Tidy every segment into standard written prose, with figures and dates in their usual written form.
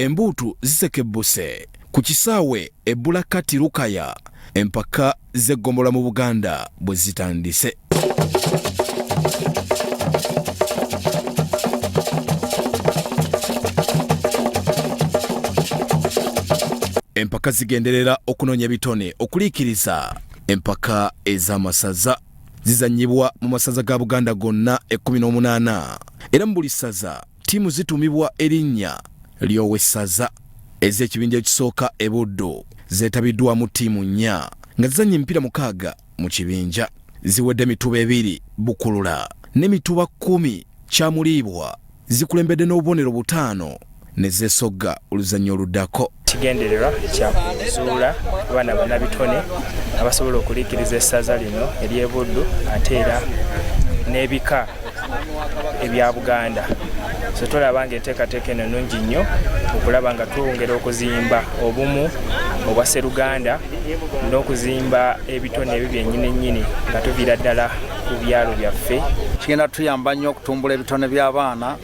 Embuutu zisekebbuse ku kisaawe e Bulakati Lukaya empaka z'eggombolola mu Buganda bwe zitandise. Empaka zigenderera okunoonya ebitone okuliikiriza empaka ez'amasaza. Zizannyibwa mu masaza ga Buganda gonna 18 era mu buli ssaza ttiimu zituumibwa erinnya ly'owessaza. Ez'ekibinja ekisooka e Buddu zeetabiddwamu ttiimu nnya nga zizannya emipiira mukaaga mu kibinja. Ziwedde emituba ebiri Bukulula n'emituba kkumi Kyamuliibwa zikulembedde n'obubonero butaano ne zeesogga oluzannya oluddako. Kigendererwa kya kuzuula abaana bannabitone abasobola okuliikiriza essaza lino ery'e Buddu ate era n'ebika ebya Buganda. So tulaba nga enteekateeka eno nnungi nnyo okulaba nga twongera okuzimba obumu obwa sseruganda n'okuzimba ebitone ebyo byennyini nnyini nga tuviira ddala ku byalo byaffe. Kigenda tuyamba nnyo okutumbula ebitone by'abaana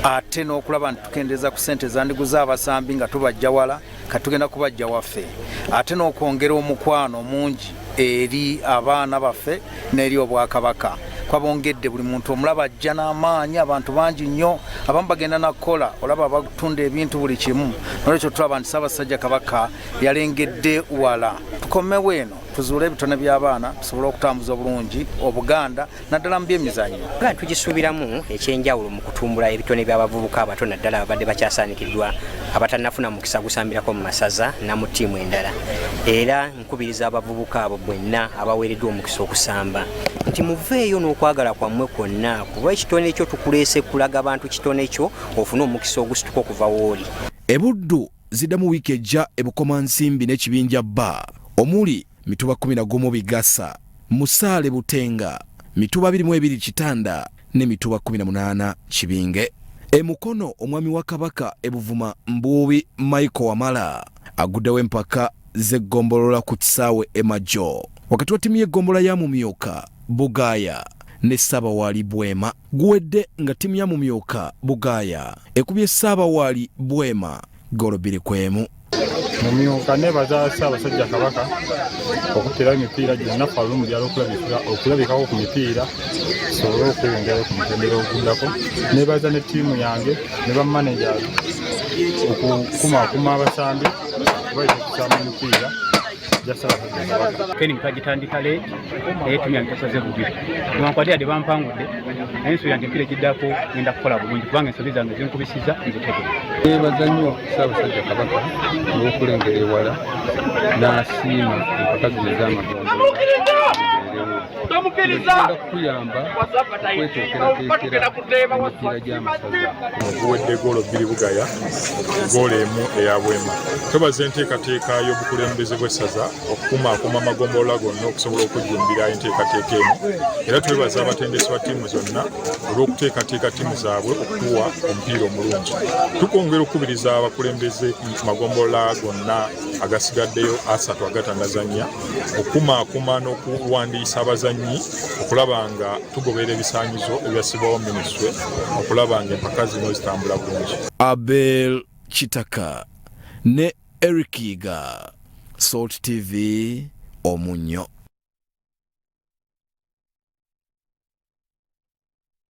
ate n'okulaba nti tukendeeza ku ssente ezandiguza abasambi nga tubajja wala, kati tugenda kubajja waffe, ate n'okwongera omukwano omungi eri abaana baffe n'eri Obwakabaka kwabongedde buli muntu omulaba ajja n'amaanyi, abantu bangi nnyo, abamu bagenda nakukola, olaba batunda ebintu buli kimu. Nolwekyo tulaba nti Ssaabasajja Kabaka yalengedde wala, tukomewo eno tuzuule ebitone by'abaana tusobole okutambuza obulungi Obuganda naddala mu byemizannyo. Nga tugisuubiramu ekyenjawulo mu kutumbula ebitone by'abavubuka abato naddala ababadde bakyasaanikiddwa abatannafuna mukisa gusambirako mu masaza na mu ttiimu endala, era nkubiriza abavubuka abo bwenna abaweereddwa omukisa okusamba nti muveeyo n'okwagala kwammwe kwonna, kuba ekitone kyo tukuleese kulaga bantu kitone kyo ofune omukisa ogusituka okuva w'oli. E Buddu ziddamu wiiki ejja e Bukomansimbi n'ekibinja bba omuli Mituba 11 Bigasa, Musaale Butenga, Mituba 22 Kitanda ne Mituba 18 Kibinge. E Mukono omwami wa Kabaka e Buvuma Mbuubi Michael Wamala aguddewo empaka z'eggombolola ku kisaawe e Majo wakati wa ttiimu y'eggombolola ya Mumyuka Bugaaya ne Ssaabawaali Bwema. Guwedde nga ttiimu ya Mumyuka Bugaaya ekubye Ssaabawaali Bwema ggoolo 2-1. Mumyuka nebaza Ssaabasajja Kabaka okuterawo emipiira gyonna ffe ab'omu byalo okulabikako ku mipiira tusobole okweyongerayo ku mutendera oguddako. Nebaza ne ttiimu yange ne bamaneja okukumaakuma abasambi okubayita okusamba emipiira gya Ssaabasajja Kabaka. Training twagitandika late naye ttiimu yange tasaze bubi, newankubadde yadde bampangudde naye nsuubira nti emipiira egiddako ngenda kukola bulungi kubanga ensobi zange zinkubisiza nzitegeera. Nebaza nnyo Ssaabasajja Kabaka olw'okulengera ewala n'asiima empaka zino ez'amagombolola zibeerewo. Kigenda kutuyamba okweteekerateekera emipiira gy'amasaza. Guwedde goolo bbiri Bugaya, goolo emu eya Bwema. Twebaza enteekateeka y'obukulembeze bw'essaza okukumaakuma amagombolola gonna okusobola okujjumbira enteekateeka eno, era twebaza abatendesi ba ttiimu zonna olw'okuteekateeka ttiimu zaabwe okutuwa omupiira omulungi. Tukwongera okukubiriza abakulembeze ku magombolola gonna agasigaddeyo asatu agatannazannya okukumaakuma n'okuwandiisa abazannyi okulaba nga tugoberera ebisaanyizo ebyassibwawo minisitule okulaba nga empaka zino zitambula bulungi. Abel Kitaka ne Eric Yiga, Salt TV, Omunnyo.